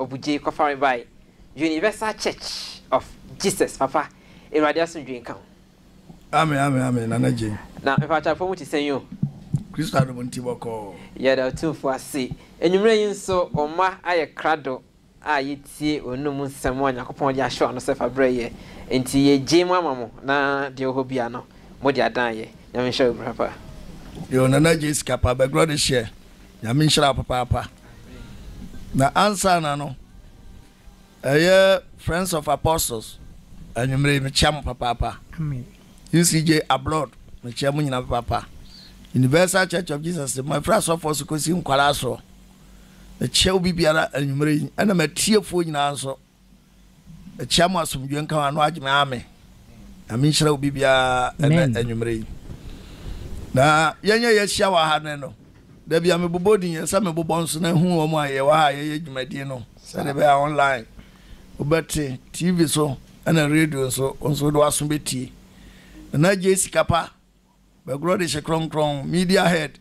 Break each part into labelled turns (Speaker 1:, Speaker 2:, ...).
Speaker 1: Obugye kɔfare by Universal Church of Jesus. Papa, Awurade asomdwoe nka wo.
Speaker 2: Amen amen amen Nana Jane.
Speaker 1: Na mepakyɛ apɔ mu te sɛn o?
Speaker 2: Kristo adom nti bɔkɔɔ.
Speaker 1: Yɛda Otumfoɔ ase. Anwummerɛ yi nso, wo mma ayɛ krado a yɛtie w'anomu nsɛm a Nyankopɔn de ahyɛ w'ano sɛ fa brɛ yɛ. Enti yɛgye mu ama mo na deɛ ɛwɔ hɔ biara no, mode adan yɛ. Nyame nhyira wo bra pa.
Speaker 2: Yoo Nana Jay sika pa bɛgorɔ de hyɛ Nyame nhyira wo papaapa na ansa na no ɛyɛ Friends of Apostles anwummere yi mekyia mo papaapa UCJ abroad mekyia mo nyina papaapa Universal Church of Jesus mo afiri asɔfoɔ so kɔsi nkwaraa soɔ mekyia obi biara anwummere yi ɛna matiefoɔ nyinaa nso Mekyia mo asomdwoe nka wɔn ano agye me ame. Nyame nhyira obi biara ɛnɛ anwummere yi. Na yɛnyɛ yɛahyia wɔ ha nɛ no. Da bi a mebobɔ din yɛ sɛ mebobɔ nso na ehu wɔn a yɛwɔ ha a yɛyɛ dwumadie no sɛdeɛ ɛbɛyɛ online wobɛte TV so ɛna radio nso nso wode w'aso bɛtie. Nana gye sika pa Bɛgorɔ de hyɛ kronkron, media head,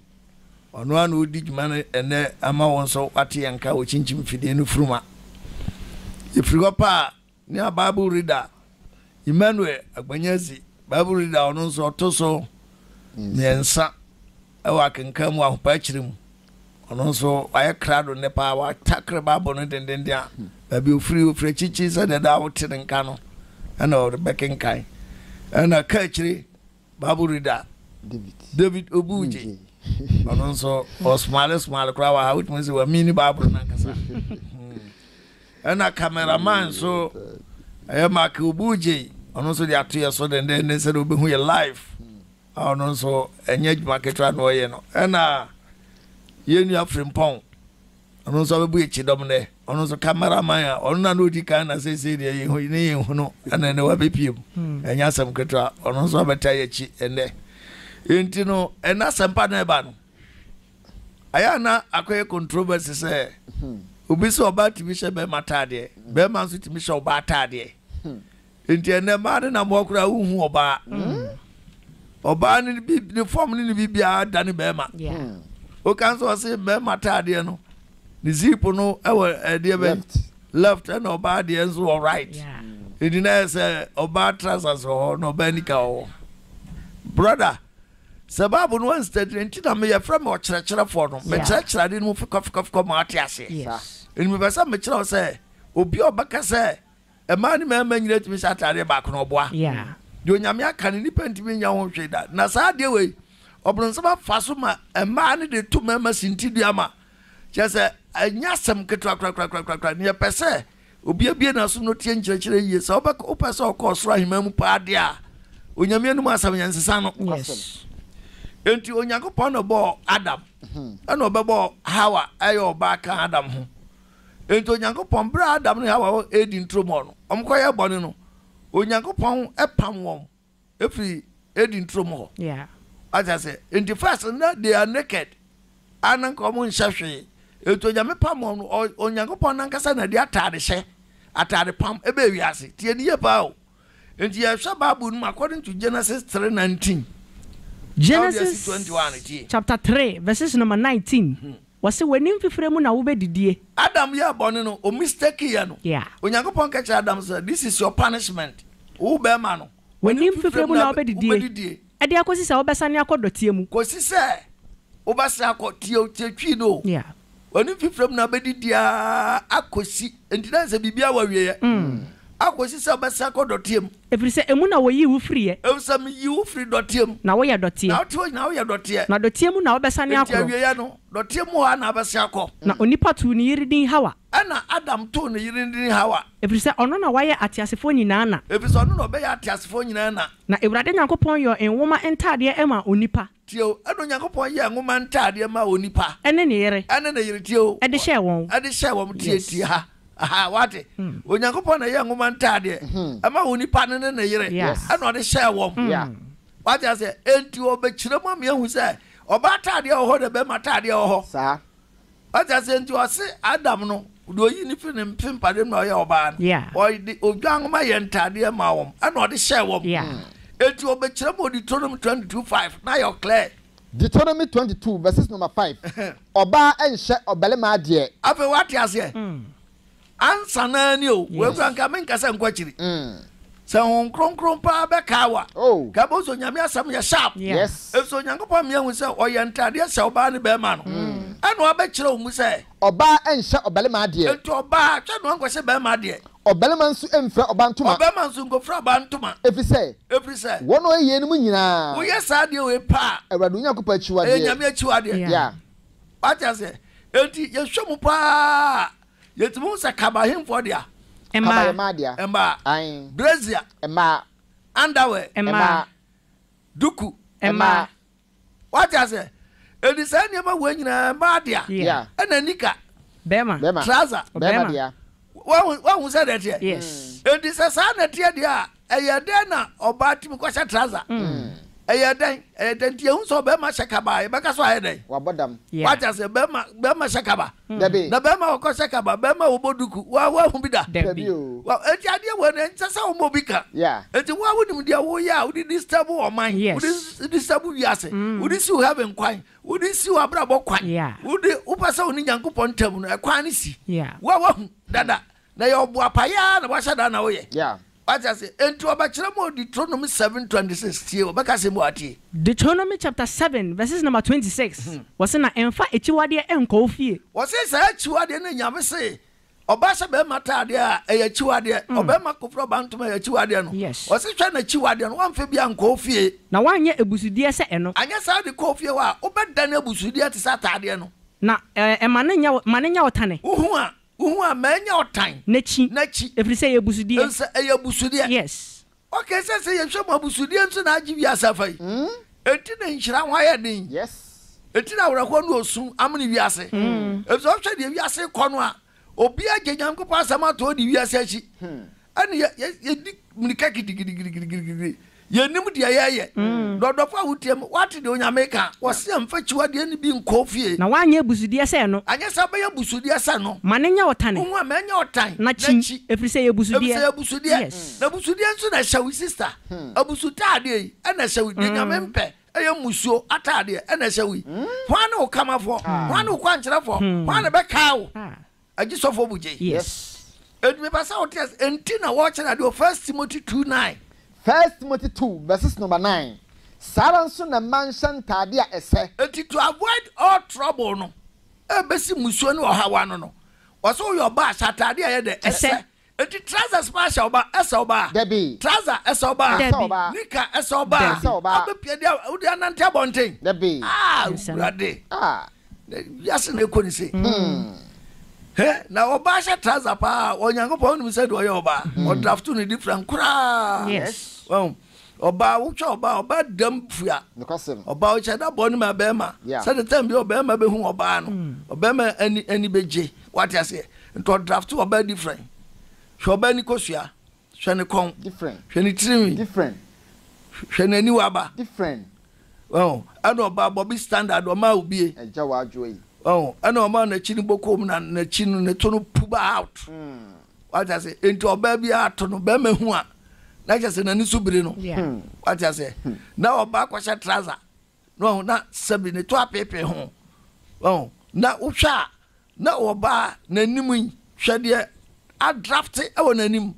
Speaker 2: ɔno ara na ɔredi dwuma no ɛnnɛ ama wo nso woate yɛn nka wɔ kyinkyim mfidie no furuma. Yɛfiri hɔ pa a, ne a Bible reader, Emmanuel Agbanyadzi, Bible reader ɔno nso ɔto so mmiɛnsa wɔ akenkan mu ahopa akyiri mu. Ɔno nso wayɛ krado nnɛ paa, watakere Bible no dendenden a baabi ofiri ofiri akyikyi sɛdeɛ daa wote ne nka no ɛna ɔde bɛkenkan. Ɛna ka akyire Bible reader David Obuugye ɔno nso ɔsomale somale koraa wɔ ha wotumi sɛ wamini Bible no ankasa ɛna cameraman nso ɛyɛ Mark Obuugye ɔno nso de ato yɛ so dendenden sɛdeɛ wobɛhu yɛ live a ɔno nso ɛnyɛ adwuma ketewa na ɔyɛ no ɛna yɛn nua Frimpong Ɔno nso abɛbu yɛ kyidɔm nnɛ. Ɔno nso camera man a ɔno na na ɔdi kan na seesei deɛ yɛhu ne yɛnhu no ɛna ɛnɛ wabɛpie mu. Hmm. Ɛnyɛ asɛm ketewa. Ɔno nso abɛta yɛ akyi ɛnnɛ. Enti no ɛna asɛmpa na ɛba no. Ayɛ a na akɔyɛ controversy sɛ hmm. obi sɛ ɔbaa tumi hyɛ bɛrima ataadeɛ, bɛrima nso tumi hyɛ ɔbaa ataadeɛ. Hmm. Nti ɛnɛ mmaa ne nam hɔ koraa wohu ɔbaa. Ɔbaa ne bi ne fam ne ne biribiara da ne bɛrima. Woka nso ɔse bɛrima ataadeɛ no ne zip no ɛwɔ ɛdeɛ bɛ left ɛna ɔbaa deɛ nso wɔ right. Nti na yɛ sɛ ɔbaa trousers wɔ hɔ na ɔbaa nika wɔ hɔ. Brother sɛ baabu no wanstadi nti na meyɛ frɛ me ɔkyerɛkyerɛfoɔ no mekyerɛkyerɛ ade no mu fikɔfikɔfikɔ ma ate aseɛ. Nti mepɛ sɛ mekyerɛ wo sɛ obi a ɔbɛka sɛ Mmaa ne mmarima nyinaa tumi hyɛ ataadeɛ baako na ɔboa. Deɛ Onyame aka no nnipa ntumi nyɛ ho hwee da. Na saa adeɛ wei ɔbronsam afa so ma mmaa no de to mmarima sintidua ma kyerɛ sɛ ɛnyɛ asɛm ketewa korakorakorakora. Nea ɛpɛ sɛ obi abie n'aso na ɔtie nkyerɛkyerɛ yie sɛ wobɛkɔ wopɛ sɛ ɔkɔ ɔsoro ahemman mu paa deɛ a Onyame anom asɛm yɛn nsesa no. Enti Onyankopɔn na ɔbɔɔ Adam ɛna ɔbɛbɔɔ Hawa ɛyɛ ɔbaa ka Adam ho. Enti Onyankopɔn, bere a Adam ne Hawa wɔ Eden turom hɔ no, wɔkɔyɛɛ bɔne no, Onyankopɔn pam wɔn firi Eden turom hɔ.
Speaker 3: Yeah.
Speaker 2: Wate aseɛ? Enti first no, na they are naked. A na nka wɔn nhyɛ hwee. Enti Onyame pam wɔn no, Onyankopɔn nankasa na ɛde ataade hyɛ, ataade pam ɛbɛɛ wiase. Tie ne yie paa o. Enti yɛhwɛ Bible no mu according to Genesis 3:19.
Speaker 3: Genesis chapter 3 verses number 19. Wɔse w'anim fifire mu na wobɛdidie.
Speaker 2: Adam yɛɛ bɔne no, o mistake yɛ no.
Speaker 3: Yeah.
Speaker 2: Onyankopɔn ka kyerɛɛ Adam sɛ, this is your punishment. Wo bɛrima no,
Speaker 3: W'anim fifire mu na wobɛdidie.
Speaker 2: Wobɛdidie.
Speaker 3: Ɛde akɔsi sɛ wobɛsane akɔ dɔteɛ mu.
Speaker 2: Kɔsi sɛ wobɛsane akɔ, tie, tie twi no o.
Speaker 3: Yeah.
Speaker 2: W'anim fifire mu na wobɛdidi ara akɔsi, enti na sɛ biribiara wɔ awieɛ. Akɔsi sɛ wobɛsane akɔ dɔteɛ mu.
Speaker 3: Ɛfiri sɛ emu na wɔyii wo firiiɛ.
Speaker 2: Ɛfiri sɛ meyii wo firii dɔteɛ mu.
Speaker 3: Na woyɛ dɔteɛ.
Speaker 2: Na wote hɔ nyinaa woyɛ dɔteɛ.
Speaker 3: Na dɔteɛ mu na wobɛsane
Speaker 2: Enti
Speaker 3: akorɔ.
Speaker 2: awieeɛ no, dɔteɛ mu hɔ ara na wobɛsane akɔ.
Speaker 3: Na onipa too ne yere din Hawa.
Speaker 2: Ɛnna Adam too ne yere din Hawa.
Speaker 3: Ɛfiri sɛ ɔno na wayɛ ateasefoɔ nyinaa na.
Speaker 2: Ɛfiri sɛ ɔno na ɔbɛyɛ ateasefoɔ nyinaa na.
Speaker 3: Na Awurade Nyankopɔn yɔɔ nwoma ntadeɛ maa onipa.
Speaker 2: Tie o, ɛnna Onyankopɔn yɛɛ nwoma ntaadeɛ maa onipa.
Speaker 3: Ɛne ne yere.
Speaker 2: Ɛne ne yere, tie o.
Speaker 3: De hyɛɛ wɔn.
Speaker 2: De hyɛɛ wɔn, tie,
Speaker 3: Yes.
Speaker 2: tie ha, aha, wate? Onyankopɔn na ɛyɛɛ nwoma ntaadeɛ ɛma onipa no ne ne yere,
Speaker 3: Yes.
Speaker 2: ɛna ɔde hyɛɛ wɔn.
Speaker 4: Yeah.
Speaker 2: Wate aseɛ? Enti ɔbɛkyerɛ mu ama yɛahu sɛ ɔbaa ataadeɛ wɔ hɔ na bɛrima ataadeɛ wɔ hɔ.
Speaker 4: Saa.
Speaker 2: Wate aseɛ? Nti ɔse Adam no, deɛ ɔyii no firi ne mfempadeɛ mu na ɔyɛɛ ɔbaa no,
Speaker 3: Yeah.
Speaker 2: ɔde odwan nwoma yɛɛ ntaadeɛ maa wɔn, ɛna ɔde hyɛɛ wɔn.
Speaker 3: Yeah.
Speaker 2: Enti ɔbɛkyerɛ mu wɔ Deuteronomy 22:5, na ayɛ clear.
Speaker 4: Deuteronomy 22 verses number 5, Ɔbaa nhyɛ ɔbarima adeɛ.
Speaker 2: Afei wate aseɛ? Ansa no ara ni o, wei koraa nka menka sɛ nkɔ akyiri. Sɛ Honhom Kronkron paa bɛkaa wo a,
Speaker 4: Oh.
Speaker 2: nka ɛbɛhu sɛ Onyame asɛm yɛ sharp.
Speaker 3: Yeah.
Speaker 4: Yes.
Speaker 2: Efisɛ Onyankopɔn ama yɛahu sɛ ɔyɛ ntaadeɛ hyɛ ɔbaa ne bɛrima no. Ɛna wabɛkyerɛ wo mu sɛ.
Speaker 4: Ɔbaa nhyɛ ɔbarima adeɛ.
Speaker 2: Enti ɔbaa, hwɛ na wankɔhyɛ bɛrima adeɛ.
Speaker 4: Ɔbarima nso mfira ɔbaa ntoma.
Speaker 2: Ɔbarima nso nkɔfira ɔbaa ntoma.
Speaker 4: Ɛfiri sɛ.
Speaker 2: Ɛfiri sɛ.
Speaker 4: Wɔn a wɔyɛ yeinom nyinaa.
Speaker 2: Woyɛ saa adeɛ wei pɛ a.
Speaker 4: Awurade wo Nyankopɔn akyiwadeɛ.
Speaker 2: Ɛyɛ Nyame akyiwadeɛ.
Speaker 3: Yeah.
Speaker 4: Yeah.
Speaker 2: Wate aseɛ? Enti yɛhwɛ mu paa a, yɛtumi hu sɛ kaba hemfoɔ dea?
Speaker 4: Kaba
Speaker 3: Mmaa.
Speaker 4: yɛ mmaa dea.
Speaker 2: Mmaa.
Speaker 4: Ae.
Speaker 2: Brazier.
Speaker 4: Mmaa.
Speaker 2: Underwear.
Speaker 3: Mmaa.
Speaker 4: Mmaa.
Speaker 2: Duku.
Speaker 3: Mmaa.
Speaker 2: Wate aseɛ? Enti saa nneɛma wei nyinaa mmaa dea.
Speaker 3: Yeah.
Speaker 2: Ɛna nika.
Speaker 3: Bɛrima.
Speaker 4: Bɛrima.
Speaker 2: Trouser.
Speaker 4: Bɛrima
Speaker 3: Ɔbɛrima.
Speaker 4: dea.
Speaker 2: Wahu, wahu sɛ deɛ ɛteɛ?
Speaker 3: Yes.
Speaker 2: Enti sɛ saa na ɛteɛ deɛ a, ɛyɛ dɛn na ɔbaa tumi kɔhyɛ trouser? Ɛyɛ dɛn? Ɛyɛ dɛn? Nti yɛhu sɛ ɔbarima hyɛ kaba a, yɛbɛka sɛ wayɛ dɛn?
Speaker 4: Wabɔ dam.
Speaker 3: Yeah.
Speaker 2: Wate aseɛ? Bɛrima, bɛrima hyɛ kaba.
Speaker 4: Dabi.
Speaker 2: Na bɛrima wɔkɔhyɛ kaba, bɛrima wɔbɔ duku, wa, wahu bi da?
Speaker 3: Dabi.
Speaker 4: Dabi o.
Speaker 2: Wa, enti adeɛ wei no, ɛnsɛ sɛ woma obi ka.
Speaker 4: Yeah.
Speaker 2: Enti wo a wonim deɛ woyɛ a wode disturb ɔman,
Speaker 3: Yes.
Speaker 2: wode disturb wiase, wode siw heaven kwan, Wode si w'abrabɔ kwan.
Speaker 3: Yeah.
Speaker 2: Wode wopɛ sɛ wo ne Nyankopɔn ntam no ɛkwan no si.
Speaker 3: Yeah.
Speaker 2: Wo a woahu dada na ɛyɛ ɔboapayɛ ara na woahyɛ da na woyɛ.
Speaker 4: Yeah.
Speaker 2: Wate ase? Enti ɔbɛkyerɛ mu wɔ Deuteronomy 7:26. Tie, ɔbɛka asɛm bi wɔ ha, tie.
Speaker 3: Deuteronomy chapter 7 verses number 26, wɔse na mfa akyiwadeɛ nkɔ wo fie.
Speaker 2: Wɔse saa akyiwadeɛ no Nyame se Ɔbaa hyɛ bɛrima ataadeɛ a, ɛyɛ akyiwadeɛ. Ɔbarima kɔfira ɔbaa ntoma a, ɛyɛ akyiwadeɛ no. Ɔse hwɛ n'akyiwadeɛ no, woamfa bi ankɔ wo fie.
Speaker 3: Na woanyɛ abusudeɛ sɛ ɛno.
Speaker 2: Anyɛ saa de kɔ wo fie hɔ a, wobɛdane abusudeɛ te sɛ ataadeɛ no.
Speaker 3: Na ma no nyɛ wo, ma no nyɛ wo tane.
Speaker 2: Wohu a, wohu a, ma ɛnyɛ wo tan.
Speaker 3: N'akyi.
Speaker 2: N'akyi.
Speaker 3: Ɛfiri sɛ ɛyɛ abusudeɛ.
Speaker 2: Ɛfiri sɛ ɛyɛ abusudeɛ.
Speaker 3: Yes.
Speaker 2: Okay, sɛ sɛ yɛhwɛ mu abusudeɛ nso na agye wiase afa yi. Enti na nhyira ho ayɛ den.
Speaker 4: Yes.
Speaker 2: Enti na awerɛhoɔ ne osu amene wiase. Efisɛ wohwɛ deɛ wiase rekɔ no a, obiara gye Nyankopɔn asɛm ato hɔ di wiase akyi. Ɛne yɛ, yɛ, yɛdi mmirika gidigidigidigidi. Yɛnnim deɛ yɛreyɛ. Na ɔdɔfo a wotie me, woate deɛ Onyame reka? Ɔse ɛmfa akyiwadeɛ no bi nkɔ wo fie.
Speaker 3: Na woanyɛ abusudeɛ sɛ ɛno.
Speaker 2: Anyɛ saa wobɛyɛ abusudeɛ sɛ no.
Speaker 3: Ma no nyɛ wo tane.
Speaker 2: Wohu a, ma ɛnyɛ wo tan.
Speaker 3: Na kyi, ɛfiri sɛ ɛyɛ abusudeɛ.
Speaker 2: Ɛfiri sɛ ɛyɛ abusudeɛ.
Speaker 3: Yes.
Speaker 2: Na abusudeɛ nso na ɛhyɛ wo sister. Abusutaadeɛ yi ɛna ɛhyɛ wo. Deɛ Nyame mpɛ ɛyɛ mmusuo ataadeɛ ɛna ɛhyɛ wo yi. Hwan ne wo kamafoɔ? Hwan ne wo kwankyerɛfoɔ? Hwan na ɛbɛkae wo? Agye sɔfoɔ bu gyei.
Speaker 3: Yes.
Speaker 2: Enti mepɛ sɛ wote ase, enti na wɔrekyerɛ adeɛ wɔ First Timothy 2:9.
Speaker 4: First Timothy 2 verses number 9, Saa ara nso na mmaa nhyɛ ntadeɛ a ɛsɛ.
Speaker 2: Enti to avoid all trouble no, ɛrebɛsi mmusuo ne ɔhaw ano no, wɔsɛ woyɛ ɔbaa a, hyɛ ataadeɛ a ɛyɛ dɛ? Ɛsɛ. Enti trousers paa hyɛ ɔbaa, ɛsɛ ɔbaa?
Speaker 4: Dabi.
Speaker 2: Trouser ɛsɛ ɔbaa?
Speaker 4: Ɛsɛ ɔbaa.
Speaker 2: Nika ɛsɛ ɔbaa?
Speaker 4: Ɛsɛ ɔbaa.
Speaker 2: Wobɛpia de wode anante abɔnten?
Speaker 4: Dabi.
Speaker 2: Ah, Awurade.
Speaker 4: Ah.
Speaker 2: Na wiase na ɛkɔ ne sei. Hɛ, na ɔbaa hyɛ trouser paa, Onyankopɔn wonim sɛ deɛ ɔyɛ ɔbaa, ɔdrafto no different koraa.
Speaker 3: Yes.
Speaker 2: Wahu? Ɔbaa, wotwa ɔbaa, ɔbaa dam fua.
Speaker 4: Nokwasɛm.
Speaker 2: Ɔbaa ɔhyɛ da bɔ ne ma bɛrima.
Speaker 4: Yeah.
Speaker 2: Sɛde time bi ɔbɛrima bɛhu ɔbaa no, ɔbɛrima ani ani bɛgye. Wate aseɛ? Nti ɔdrafto ɔbaa different. Hwɛ ɔbaa ni kosua, hwɛ ne kɔn,
Speaker 4: Different.
Speaker 2: hwɛ ne tirinwi,
Speaker 4: Different.
Speaker 2: hwɛ n'aniwa aba.
Speaker 4: Different.
Speaker 2: Wahu? Ɛna ɔbaa Bobby Standard ɔmaa obie.
Speaker 4: Agya w'adwoa yi.
Speaker 2: Wahu? Ɛna ɔmaa n'akyi no bɔkɔɔ mu na n'akyi no ne to no pu ba out. Wate aseɛ? Enti ɔbaa biara to no bɛrima hu a na kyerɛ sɛ n'ani so biri no. Wate aseɛ? Na ɔbaa kɔhyɛ trouser na wahu na sɛbi ne to apeepee ho. Wahu? Na wohwɛ a na ɔbaa n'anim yi hwɛ deɛ adrafte wɔ n'anim.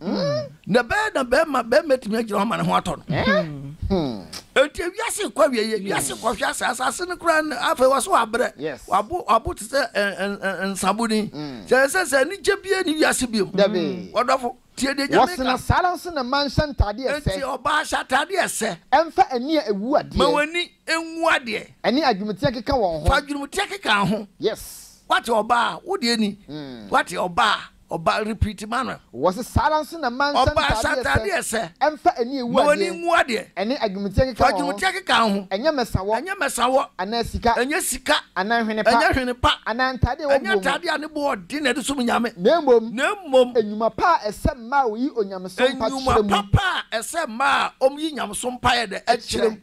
Speaker 2: Na ɛbɛyɛ na bɛrima bɛrima atumi agyina hɔ ama ne ho atɔ no. Enti wiase kɔ awieɛ, wiase kɔhwɛ ase, asase no koraa no afei wɔ so wabrɛ, wabo wabo te sɛ nsaboni. Kyerɛ sɛ sɛ anigye biara ni wiase biom. Ɔdɔfo, tie deɛ Nyame
Speaker 4: Wɔse na
Speaker 2: ka.
Speaker 4: saa ara nso na mmaa nhyɛ ntadeɛ a
Speaker 2: Enti
Speaker 4: ɛsɛ.
Speaker 2: ɔbaa hyɛ atadeɛ a ɛsɛ.
Speaker 4: Ɛmfa ani a ɛwu adeɛ.
Speaker 2: Ma w'ani nwu adeɛ.
Speaker 4: Ɛne adwenemuteɛ keka wɔn ho.
Speaker 2: Fa adwenemuteɛ keka wo ho.
Speaker 4: Yes.
Speaker 2: Wate ɔbaa, wo deɛ ni. Wate ɔbaa. Ɔbaa repeat ma no.
Speaker 4: Wɔse saa ara nso na mmaa nhyɛ
Speaker 2: Ɔbaa hyɛ
Speaker 4: ntaadeɛ
Speaker 2: ataadeɛ
Speaker 4: sɛ,
Speaker 2: sɛ.
Speaker 4: Ɛmfa ani ɛwu
Speaker 2: Ma w'ani
Speaker 4: adeɛ.
Speaker 2: nwu adeɛ.
Speaker 4: Ɛne adwumteɛ keka
Speaker 2: Fa
Speaker 4: wɔn ho.
Speaker 2: adwumteɛ keka wo ho.
Speaker 4: Ɛnyɛ mmɛsawɔ.
Speaker 2: Ɛnyɛ mmɛsawɔ.
Speaker 4: Anaa sika.
Speaker 2: Ɛnyɛ sika.
Speaker 4: Anaa nhwene pa.
Speaker 2: Ɛnyɛ hwene pa.
Speaker 4: Anaa ntaadeɛ a ɛwɔ
Speaker 2: Ɛnyɛ
Speaker 4: boɔ mu.
Speaker 2: ataadeɛ a ne boɔ ɔden na ɛde som Nyame.
Speaker 4: Na mmom.
Speaker 2: Na mmom.
Speaker 4: Nnwuma pa a ɛsɛ mmaa a wɔyi onyamesom pa kyerɛ
Speaker 2: Nnwuma
Speaker 4: mu.
Speaker 2: papa a ɛsɛ mmaa a wɔyi nyamesom pa yɛ dɛ ɛkyerɛ mu.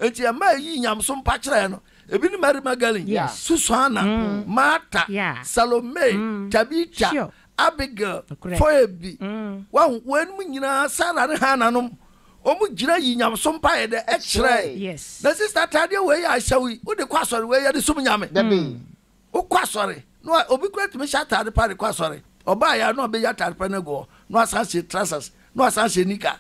Speaker 2: Enti mmaa a eyii nyamesom pa kyerɛe no, ebi ne Mary Magdalene, Susana, Marta, Salome, Tabita, Abigail, Phoebe. Wahu, weinom nyinaa, Sara ne Hana nom, wɔgyina yii nyamesom pa yɛ dɛ kyerɛe. Na sista, ataadeɛ wei a ɛhyɛ wo yi, wode kɔ asɔre, wei yɛde som Nyame. Wokɔ asɔre, na obi koraa tumi hyɛ ataade pa de kɔ asɔre. Ɔbaa yɛ a na ɔbɛyi atade pa no agu hɔ, na wasan ahyɛ trousers, na wasan ahyɛ nika.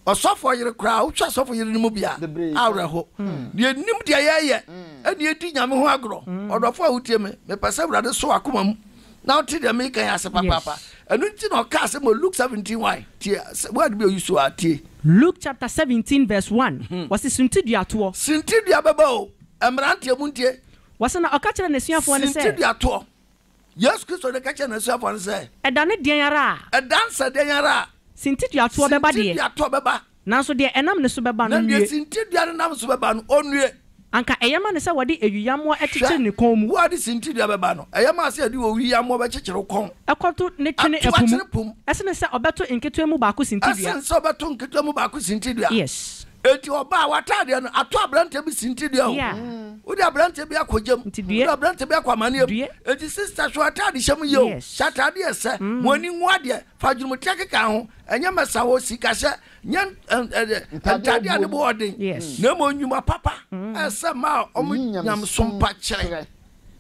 Speaker 2: Ɔsɔfoɔ yere koraa, wohwɛ asɔfo yere no mu bi a, awerɛho. Deɛ nim deɛ yɛyɛ, ɛne ɛdi Nyame ho agorɔ. Ɔdɔfoɔ a wotie me, mepɛ sɛ Awurade so w'akoma mu na wote deɛ meka yi ase papaapa. Ɛno nti na ɔkaa sɛ ma Luke 17 1, tie, word bi a ɔyi so a, tie.
Speaker 3: Luke chapter 17 verse 1, wɔse suntiduatoɔ.
Speaker 2: Suntidua bɛba o, mmeranteɛ montie.
Speaker 3: Wɔse na ɔka kyerɛɛ n'asuafoɔ no sɛ.
Speaker 2: Suntiduatoɔ. Yesu Kristo no ka kyerɛɛ n'asuafoɔ no sɛ.
Speaker 3: Ɛda no deɛn ara
Speaker 2: a. Ɛda nsɛ deɛn ara a.
Speaker 3: Sintiduatoɔ bɛba deɛ.
Speaker 2: Sintiduatoɔ bɛba.
Speaker 3: Nanso deɛ ɛnam ne so bɛba no
Speaker 2: nnue. Na deɛ sintidua no nam so bɛba no, ɔnnue.
Speaker 3: Anka ɛyɛ ma no sɛ wɔde ayuyammoɔ kyekyere ne kɔn mu.
Speaker 2: Hwɛ, wo a wode sintidua bɛba no, ɛyɛ ma sɛ yɛde owiyammoɔ bɛkyekyere wo kɔn.
Speaker 3: Kɔto ne twene
Speaker 2: ɛpo mu. Ato akyene po mu.
Speaker 3: Ɛsene sɛ ɔbɛto nketewa mu baako sintidua.
Speaker 2: Ɛsene sɛ ɔbɛto nketewa mu baako sintidua.
Speaker 3: Yes.
Speaker 2: Enti ɔbaa w'ataadeɛ no ato aberanteɛ bi sintidua o.
Speaker 3: Yeah.
Speaker 2: Wode aberanteɛ bi akɔ gyam.
Speaker 3: Nti due.
Speaker 2: Wode aberanteɛ bi akɔ amaneɛ mu.
Speaker 3: Due.
Speaker 2: Enti sister hwɛ w'ataade hyɛ mu yie o.
Speaker 3: Yes.
Speaker 2: Hyɛ ataadeɛ ɛsɛ. Ma w'ani nwu adeɛ. Fa adwenemuteɛ keka ho. Ɛnyɛ mmɛsawɔ, sikahyɛ, nyɛ ntaadeɛ a ne bo ɔden.
Speaker 3: Yes.
Speaker 2: Na mmom nnwuma papa ɛsɛ ma a wɔn nyamesom pa kyerɛ.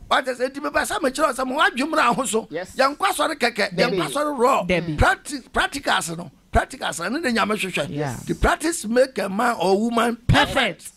Speaker 2: Wate sɛ enti mepɛ sɛ mekyerɛ wo sɛ ma w'adwene mmra ho so.
Speaker 4: Yes.
Speaker 2: Yɛnkɔ asɔre kɛkɛ.
Speaker 3: Dabi.
Speaker 2: Yɛnkɔ asɔre raw.
Speaker 3: Dabi.
Speaker 2: Practice, practicals no. Practicals ɛno na Nyame hwehwɛ.
Speaker 3: Yes.
Speaker 2: The practice make a man or woman perfect.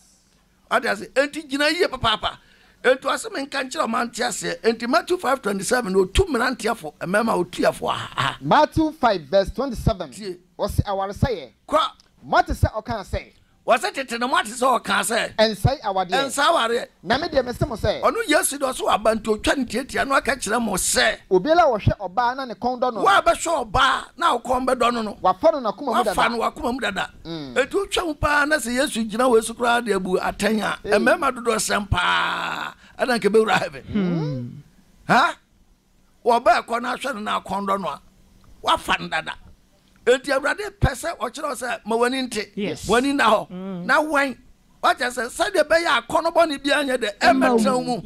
Speaker 2: Wate ase? Enti gyina yie papaapa. Enti ɔse menka nkyerɛ ɔma nte aseɛ. Enti Matthew 5:27 otu mmeranteɛ fo, mmarima otu yɛ fo aha.
Speaker 4: Matthew 5 verse 27,
Speaker 2: Tie.
Speaker 4: ɔse awaresɛeɛ.
Speaker 2: Kɔ.
Speaker 4: Moate sɛ ɔkaa sɛ.
Speaker 2: Wɔse tete no moate sɛ ɔkaa sɛ.
Speaker 4: Ɛnsɛe awadeɛ.
Speaker 2: Ɛnsɛe awareɛ.
Speaker 4: Na me deɛ mese mo sɛ.
Speaker 2: Ɔno Yesu deɛ ɔse waba nti ɔtwa ne tiatia na waka kyerɛ mo sɛ.
Speaker 4: Obiara a ɔhwɛ ɔbaa na ne kɔn dɔ no no.
Speaker 2: Wo a bɛhwɛ ɔbaa na wo kɔn bɛdɔ no no.
Speaker 4: Wafa no n'akoma mu dada.
Speaker 2: Wafa no w'akoma mu dada. Enti wotwa mu paa na sɛ Yesu gyina wei so koraa de abu atɛn a, mmarima dodoɔ sɛn paa na anka ɛbɛwura heaven? Ha? Wɔba ɛkɔ no ahwɛ no na akɔndɔ no a, wafa no dada. Enti Awurade pɛ sɛ ɔkyerɛ wo sɛ ma w'ani nte, w'ani nna hɔ, mm. na wɛn. Wakyɛ sɛ sɛdeɛ ɛbɛyɛ akɔnnɔ bɔne biara nyɛ dɛ ɛmmɛtena wo mu.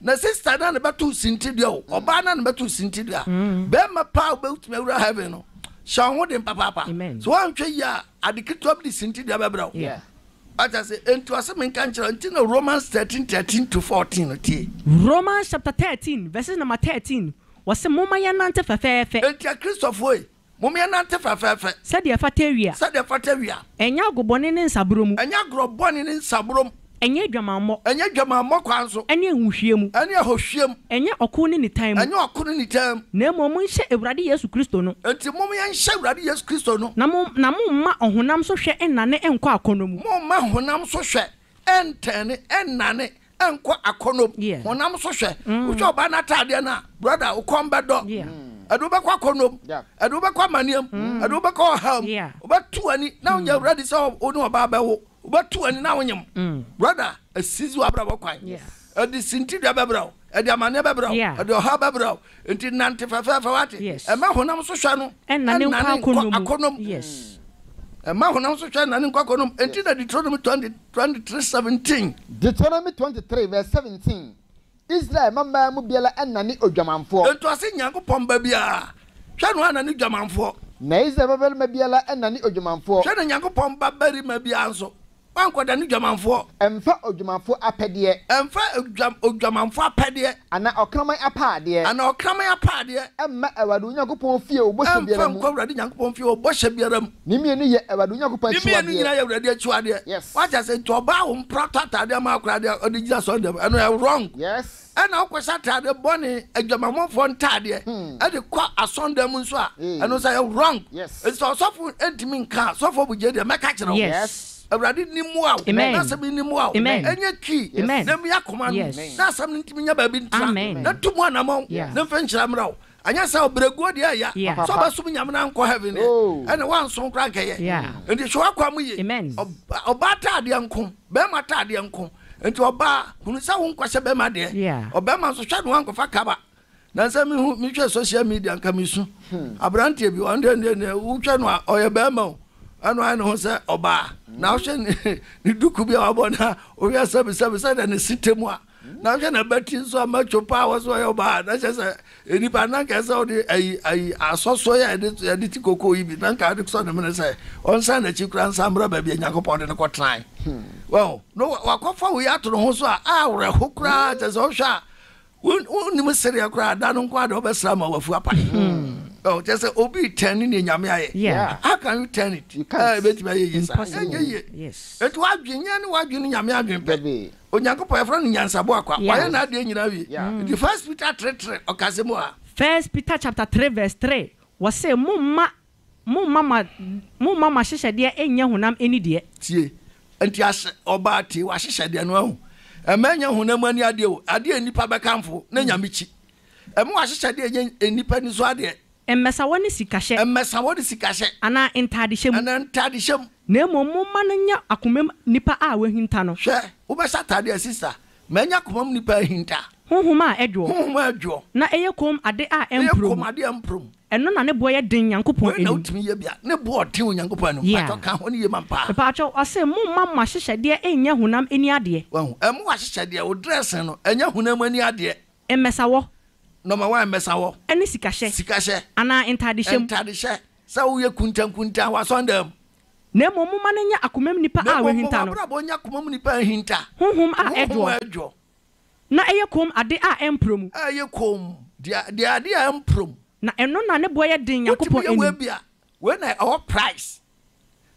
Speaker 2: Na sista na ne bɛto sintidua o, mm. ɔbaa na ne bɛto sintidua. Mm. Bɛrima paa wobɛtumi awura heaven no, hyɛ wo ho den papaapa. So woanhwɛ yie a, ade ketewa bi de sintidua bɛbrɛ wo. Wate ase? Enti ɔse menka nkyerɛ wo, nti na Romans 13, 13 to 14 no tie.
Speaker 3: Romans chapter 13 verses number 13, wɔse momma yɛnnante fɛfɛɛfɛ.
Speaker 2: Enti Akristofoɔ ei, mom yɛnnante fɛfɛɛfɛ.
Speaker 3: Sɛdeɛ ɛfata awia.
Speaker 2: Sɛdeɛ ɛfata awia.
Speaker 3: Ɛnyɛ agobɔne ne nsaborɔ mu.
Speaker 2: Ɛnyɛ agorɔ bɔne ne nsaborɔ mu.
Speaker 3: Ɛnyɛ adwamammɔ.
Speaker 2: Ɛnyɛ adwamammɔ kwan so.
Speaker 3: Ɛne ahohwie mu.
Speaker 2: Ɛne ahohwie mu.
Speaker 3: Ɛnyɛ ɔko ne nitan mu.
Speaker 2: Ɛnyɛ ɔko ne nitan mu.
Speaker 3: Na mmom monhyɛ Awurade Yesu Kristo no.
Speaker 2: Enti mom yɛnhyɛ Awurade Yesu Kristo no.
Speaker 3: Na mo, na momma ɔhonam so hwɛ nnane nnkɔ akɔnnɔ mu.
Speaker 2: Momma honam so hwɛ nntɛne, nnane, nnkɔ akɔnnɔ mu.
Speaker 3: Yeah.
Speaker 2: Honam so hwɛ. Wohwɛ ɔbaa no ataadeɛ no a, brother, wo kɔn bɛdɔ.
Speaker 3: Yeah.
Speaker 2: Ɛde wo bɛkɔ akɔnnɔ mu.
Speaker 4: Yeah.
Speaker 2: Ɛde wo bɛkɔ amaneɛ mu. Ɛde wo bɛkɔ ɔhaw mu.
Speaker 3: Yeah.
Speaker 2: Wobɛto w'ani na wonyɛ ready sɛ wo ne ɔbaa bɛwo. Wobɛto w'ani na wonyem. Brother, asisi w'abrabɔ kwan. Ɛde sintidua bɛbrɛ wo, ɛde amaneɛ bɛbrɛ wo, ɛde ɔhaw bɛbrɛ wo. Nti nante fɛfɛɛfɛ wate. Ɛmma honam so hwɛ no
Speaker 3: ɛnnane
Speaker 2: nkɔ akɔnnɔ mu. Ɛmma honam so hwɛ ɛnnane nkɔ akɔnnɔ mu. Nti na Deuteronomy 20, 23, 17.
Speaker 4: Deuteronomy 23 verse 17, Israel mmammaa mu biara nnane odwamanfoɔ.
Speaker 2: Nti ɔse Nyankopɔn ba biara, hwɛ no annane dwamanfoɔ.
Speaker 4: Na Israel babarima biara nnane odwamanfoɔ.
Speaker 2: Hwɛ na Nyankopɔn ba barima biara nso, wankɔdane dwamanfoɔ.
Speaker 4: Mfa odwamanfoɔ apɛdeɛ.
Speaker 2: Mfa odwamanfoɔ apɛdeɛ.
Speaker 4: Anaa ɔkraman apaadeɛ.
Speaker 2: Anaa ɔkraman apaadeɛ.
Speaker 4: Mma Awurade wo Nyankopɔn fie wɔ bɔhyɛ biara mu.
Speaker 2: Mfa nkɔ Awurade Nyankopɔn fie wɔ bɔhyɛ biara mu.
Speaker 4: Ne mmienu yɛ Awurade wo Nyankopɔn
Speaker 2: Ne mmienu
Speaker 4: akyiwadeɛ.
Speaker 2: nyinaa yɛ Awurade akyiwadeɛ.
Speaker 4: Yes.
Speaker 2: Wate ase? Nti ɔbaa wo mpra tɔ ataadeɛ ama akora deɛ ɔde gyina sɔre dɛm ɛno ɛ wrong.
Speaker 4: Yes.
Speaker 2: Ɛna wokɔhyɛ ataadeɛ bɔne adwamammɔfoɔ ntaadeɛ ɛde kɔ asɔndan mu nso a ɛno nso ɛyɛ wrong.
Speaker 4: Yes.
Speaker 2: Nti sɛ ɔsɔfo ntumi nka a sɔfo abugye deɛ mɛka kyerɛ wo.
Speaker 3: Yes.
Speaker 2: Awurade ni mmoa wo.
Speaker 3: Amen.
Speaker 2: N'asɛm yi ni mmoa wo.
Speaker 3: Amen.
Speaker 2: Ɛnyɛ key.
Speaker 3: Amen.
Speaker 2: Na mmea koma no.
Speaker 3: Yes.
Speaker 2: Na asɛm no ntumi nya baabi ntra.
Speaker 3: Amen.
Speaker 2: Na tu mu anamɔn.
Speaker 3: Yeah.
Speaker 2: Na mfa nhyira mmra wo. Anyɛ saa ɔbrɛguo deɛ ɛya.
Speaker 3: Yeah.
Speaker 2: Sɛ ɔbɛsom Nyame na ankɔ heaven deɛ,
Speaker 4: Oh.
Speaker 2: ɛne woansom koraa nkɛyɛ.
Speaker 3: Yeah.
Speaker 2: Nti hwɛ w'akwan mu yie.
Speaker 3: Amen.
Speaker 2: Ɔbaa taadeɛ nko, bɛrima taadeɛ nko. Nti ɔbaa, hunu sɛ wonkɔhyɛ bɛrima deɛ.
Speaker 3: Yeah.
Speaker 2: Ɔbɛrima nso hwɛ ne woankɔfa kaba. Nansa mehu, mehwɛ social media nka mesu. Aberanteɛ bi, ɔno deɛ deɛ deɛ wohwɛ no a ɔyɛ bɛrima o. Ɛna ɔayɛ ne ho sɛ ɔbaa. Na wohwɛ ne, ne duku bi a wabɔ na wohwɛ sɛbi sɛbi sɛdeɛ ne se tɛ mu a. Na hwɛ na bɛti nso a matwo paa wɔ so ɔyɛ ɔbaa na kyerɛ sɛ nipa na nka sɛ ɔde ayi ayi asɔsɔ yɛ ɛde yɛde ti koko yi bi na nka ɔde sɔ ne mene sɛ ɔnsan n'akyi kura nsan mmra baabi a Nyankopɔn de no kɔ tenae wɔn no wakɔfa wei ato ne ho so a awerɛho koraa kyerɛ sɛ ɔhwɛ a wonim sereɛ koraa da no nko a de ɔbɛsra ma wafu apae. Oh, kyerɛ sɛ obi return ne Nyame ayɛ.
Speaker 3: Yeah.
Speaker 2: How can you turn it?
Speaker 4: You can't.
Speaker 2: Eh, ebetumi ayɛ yie saa.
Speaker 3: Impossible.
Speaker 2: Ɛnyɛ yie.
Speaker 3: Yes.
Speaker 2: Enti w'adwene nyɛ ne w'adwene ne Nyame adwene pɛ.
Speaker 4: Dabi.
Speaker 2: Onyankopɔn yɛfrɛ no nyansabo akwa.
Speaker 3: Yeah.
Speaker 2: Wayɛ n'adeɛ nyinaa wie.
Speaker 4: Yeah.
Speaker 2: Nti First Peter 3:3 ɔkasɛ mu a.
Speaker 3: First Peter chapter 3 verse 3, wɔse, Momma, momma mo, momma mo ahyehyɛdeɛ nnyɛ honam ani deɛ.
Speaker 2: Tie. Enti ahyɛ, ɔbaa tie w'ahyehyɛdeɛ no ahu. Ɛmma ɛnyɛ honam ani adeɛ o, adeɛ a nnipa bɛkamfo na Nyame kyi. Ɛmma w'ahyehyɛdeɛ nyɛ nnipa ani so adeɛ.
Speaker 3: Mmɛsawɔ ne sikahyɛ.
Speaker 2: Mmɛsawɔ ne sikahyɛ.
Speaker 3: Anaa ntadehyɛ mu.
Speaker 2: Anaa ntadehyɛ mu.
Speaker 3: Na mmom momma no nyɛ akomam nipa a wahinta no.
Speaker 2: Hwɛ, wobɛhyɛ atadeɛ a, sista, ma ɛnyɛ akomam nipa a ahinta.
Speaker 3: Honhom a ɛdwoɔ.
Speaker 2: Honhom a ɛdwoɔ.
Speaker 3: Na ɛyɛ komm ade a
Speaker 2: Ɛyɛ
Speaker 3: ɛmporɔ
Speaker 2: komm
Speaker 3: mu.
Speaker 2: ade a ɛmporɔ mu.
Speaker 3: Ɛno na ne boɔ yɛ den Nyankopɔn
Speaker 2: Wei na
Speaker 3: anim.
Speaker 2: wotumi yɛ bi a, ne boɔ ɔden wɔ Nyankopɔn anim.
Speaker 3: Yeah.
Speaker 2: Mpakyɛw, ka ho no yie ma me paa.
Speaker 3: Mepaakyɛw, ɔse momma mo ahyehyɛdeɛ nnyɛ honam ani adeɛ.
Speaker 2: Wahu? Ɛmma w'ahyehyɛdeɛ, wo dressing no, ɛnyɛ honam ani adeɛ.
Speaker 3: Mmɛsawɔ.
Speaker 2: Number one, mmɛsawɔ.
Speaker 3: Ɛne sikahyɛ.
Speaker 2: Sikahyɛ.
Speaker 3: Anaa ntadehyɛ mu.
Speaker 2: Ntadehyɛ. Sɛ woyɛ kuntankuntan wɔ asɔndan mu.
Speaker 3: Na mmom momma no nyɛ akomam nipa a wahinta no.
Speaker 2: Na mmom mo abrabɔ nyɛ akomam nipa a ahinta.
Speaker 3: Honhom a ɛdwoɔ.
Speaker 2: Honhom a ɛdwoɔ.
Speaker 3: Na ɛyɛ komm ade a ɛmporɔ mu.
Speaker 2: A ɛyɛ komm, deɛ, deɛ ade a ɛmporɔ mu.
Speaker 3: Na ɛno na ne boɔ yɛ den Nyankopɔn
Speaker 2: Wotumi yɛ wei
Speaker 3: anim.
Speaker 2: bi a, wei na ɛwɔ price.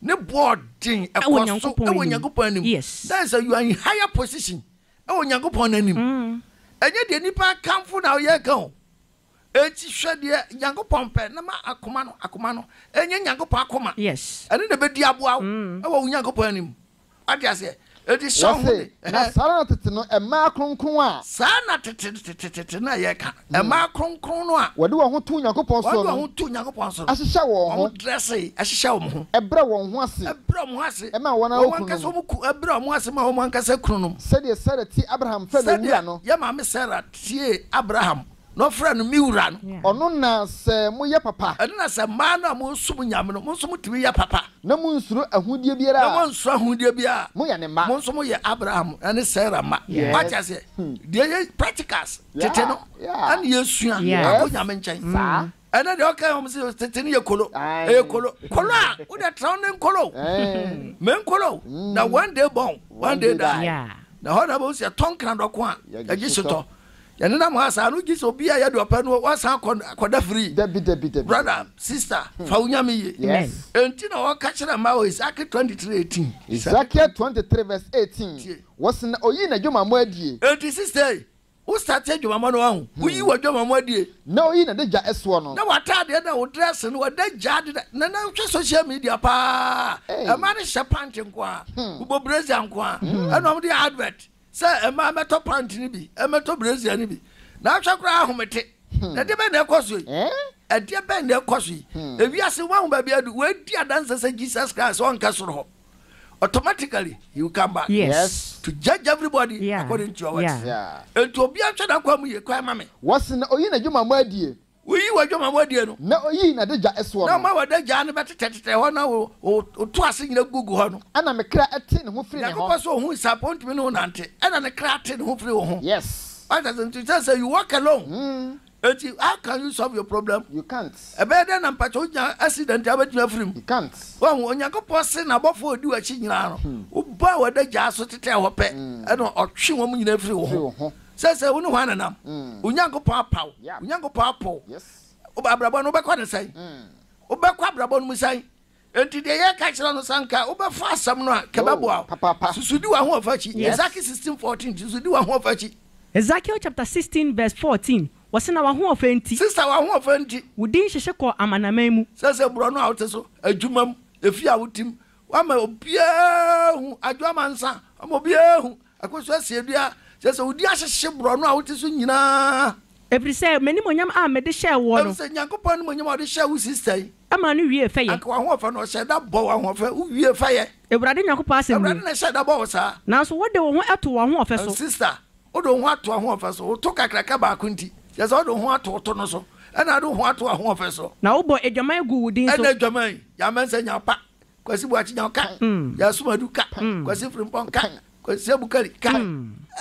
Speaker 2: Ne boɔ den,
Speaker 3: Ɛwɔ
Speaker 2: ɛkɔ so
Speaker 3: Nyankopɔn
Speaker 2: ɛwɔ
Speaker 3: anim.
Speaker 2: Nyankopɔn anim.
Speaker 3: Yes.
Speaker 2: That is a, you are in higher position ɛwɔ Nyankopɔn n'anim. Ɛnyɛ deɛ nipa kamfo na ɔyɛ ka o. Enti hwɛ deɛ Nyankopɔn pɛ na ma akoma no, akoma no, ɛnyɛ Nyankopɔn akoma.
Speaker 3: Yes.
Speaker 2: Ɛno na ɛbɛdi aboa wo ɛwɔ wo Nyankopɔn anim. Wate aseɛ? Enti hyɛ wo ho
Speaker 4: Wɔse,
Speaker 2: den.
Speaker 4: na saa ara na tete no mmaa kronkron a.
Speaker 2: Saa na tete tetetete no a yɛreka, mmaa kronkron no a.
Speaker 4: Wɔde wɔn ho too Nyankopɔn soɔ
Speaker 2: Wɔde
Speaker 4: no.
Speaker 2: wɔn ho too Nyankopɔn so no.
Speaker 4: Ahyehyɛ wɔn ho.
Speaker 2: Wɔn drɛse, ahyehyɛ wɔn ho.
Speaker 4: Ɛbrɛ wɔn ho ase.
Speaker 2: Ɛbrɛ wɔn ho ase.
Speaker 4: Ɛma wɔn ara
Speaker 2: Wɔn
Speaker 4: kununom.
Speaker 2: ankasa wɔn ku, ɛbrɛ wɔn ho ase ma wɔn ankasa kununom.
Speaker 4: Sɛdeɛ Sara tie Abraham frɛ no owura no.
Speaker 2: Sɛdeɛ yɛn maame Sara tiee Abraham na ɔfrɛɛ no me wura no.
Speaker 4: Ɔno na sɛ moyɛ papa.
Speaker 2: Ɛno na sɛ mmaa no a mosom Nyame no, mo nso motumi yɛ papa.
Speaker 4: Na monnsuro ahudeɛ biara a.
Speaker 2: Na monnsuro ahudeɛ biara a.
Speaker 4: Moyɛ ne mma.
Speaker 2: Mo nso moyɛ Abraham ne Sarah mma.
Speaker 4: Yes.
Speaker 2: Wate aseɛ? Deɛ yɛ practicals, tete no, ɛna yɛsua akɔ Nyame nkyɛn.
Speaker 4: Saa.
Speaker 2: Ɛnɛ deɛ ɔka wɔn sɛ tete no yɛ kolo. Ɛyɛ kolo. Kolo a, wode tra wo ne nkolo. Me nkolo. Na one day born, one day die. Na hɔ na bɛhu sɛ yɛtɔ nkra dɔko a, yɛgye hyetɔ. Yɛnenam ha saa no gye sɛ obi a yɛde ɔpɛ no wasan akɔ akɔda free.
Speaker 4: Dabi dabi dabi.
Speaker 2: Brother, sister, fa wo nyame yie.
Speaker 4: Yes.
Speaker 2: Enti na ɔka kyerɛ mmaa wɔ Ezekiel 23:18.
Speaker 4: Ezekiel 23 verse 18.
Speaker 2: Tie.
Speaker 4: Wɔse na oyii n'adwamammɔ adie.
Speaker 2: Enti sister yi, wo start adwamammɔ no wahu, woyi w'adwamammɔ adie.
Speaker 4: Na oyii n'adagya soɔ no.
Speaker 2: Na w'ataadeɛ na wo dress no w'adagya deda na na hwɛ social media paa.
Speaker 4: Hey.
Speaker 2: Mmaa no hyɛ pant nko ara, wobɔ brazier nko ara, ɛna wɔn de yɛ advert. Sɛ mmaa mmɛtɔ pant no bi, mmɛtɔ brazier no bi. Na ahwɛ koraa ahomete. Na ɛdeɛ bɛn na ɛkɔ so yi? Ɛdeɛ bɛn na ɛkɔ so yi? Ewiase wahu baabi adu. Wɔadi adanse sɛ Jesus Christ ɔnka soro hɔ. Automatically he will come back.
Speaker 3: Yes.
Speaker 2: To judge everybody according to your works. Enti obiara nhwɛ n'akwan mu yie kwan ma me.
Speaker 4: Wɔse na oyi n'adwumammɔ adie.
Speaker 2: Woyii w'adwamammɔ adie no.
Speaker 4: Na oyii n'adagya soɔ no.
Speaker 2: Na ɔma w'adagya no bɛtetɛtetɛɛ hɔ na wo wo to ase nyina gugu hɔ no.
Speaker 4: Ɛna me kra tee ne ho firii ne hɔ.
Speaker 2: Nyankopɔn sɛ ohuu saa pɛ ontumi ne wo nante ɛna ne kra tee ne ho firii wo ho.
Speaker 4: Yes.
Speaker 2: Wate ase nti sɛ sɛ you walk alone. Enti how can you solve your problem?
Speaker 4: You can't.
Speaker 2: Ɛbɛyɛ dɛn na mpakyɛ wonya accident a wobɛtumi afiri mu?
Speaker 4: You can't.
Speaker 2: Wahu Onyankopɔn se n'abɔfoɔ a ɔdi w'akyi nyinaa no wobaa w'adagya so tetɛɛ hɔ pɛ ɛna ɔtwe wɔn nyinaa firi wo
Speaker 4: Firi wo
Speaker 2: ho.
Speaker 4: ho.
Speaker 2: Sɛ sɛ wo ne hwan nenam? Onyankopɔn apaw. Onyankopɔn apow. Abrabɔ no wobɛkɔ no sɛn? Wobɛkɔ abrabɔ no mu sɛn? Enti deɛ yɛka kyerɛ no sɛ anka wobɛfa asɛm no a, nka ɛbɛboa wo. Susu di w'ahoɔfɛ akyi. Ezekiel 16:14, Susu di w'ahoɔfɛ akyi.
Speaker 3: Ezekiel chapter 16 verse 14, Wɔse na w'ahoɔfɛ nti.
Speaker 2: Sister, w'ahoɔfɛ nti.
Speaker 3: Wo din hyehye kɔɔ amanaman mu.
Speaker 2: Sɛ sɛ borɔno a wote so, adwuma mu, efie a wote mu, woama obiara ahu, adwo amansa, woama obiara ahu. Akosua Siadua, kyerɛ sɛ wodi ahyehye borɔno a wote so nyinaa.
Speaker 3: Ɛfiri sɛ m'animuonyam a mede hyɛɛ woɔ no.
Speaker 2: Ɛfiri sɛ Nyankopɔn animuonyam a ɔde hyɛɛ wo sista yi.
Speaker 3: Maa no wiee fɛyɛ.
Speaker 2: Anka w'ahoɔfɛ no, ɔhyɛɛ da bɔɔ w'ahoɔfɛ, wo wiee fɛyɛ.
Speaker 3: Awurade Nyankopɔn asɛm nie.
Speaker 2: Awurade na ɛhyɛɛ da bɔɔ wo saa.
Speaker 3: Nanso wode wo ho to w'ahoɔfɛ so.
Speaker 2: Sista, wode wo ho ato w'ahoɔfɛ so, wo to kakraka baako nti, kyerɛ sɛ wode wo ho ato wo to no so, ɛna wode wo ho ato w'ahoɔfɛ so.
Speaker 3: Na wobɔ adwaman guu wo din so.
Speaker 2: Ɛna adwaman yi, Yɛamɛnsa nya pa, Kwasi Boakye nya ka, Yasumadu ka, Kwasi Frimpong ka, Kwasi Abukari ka.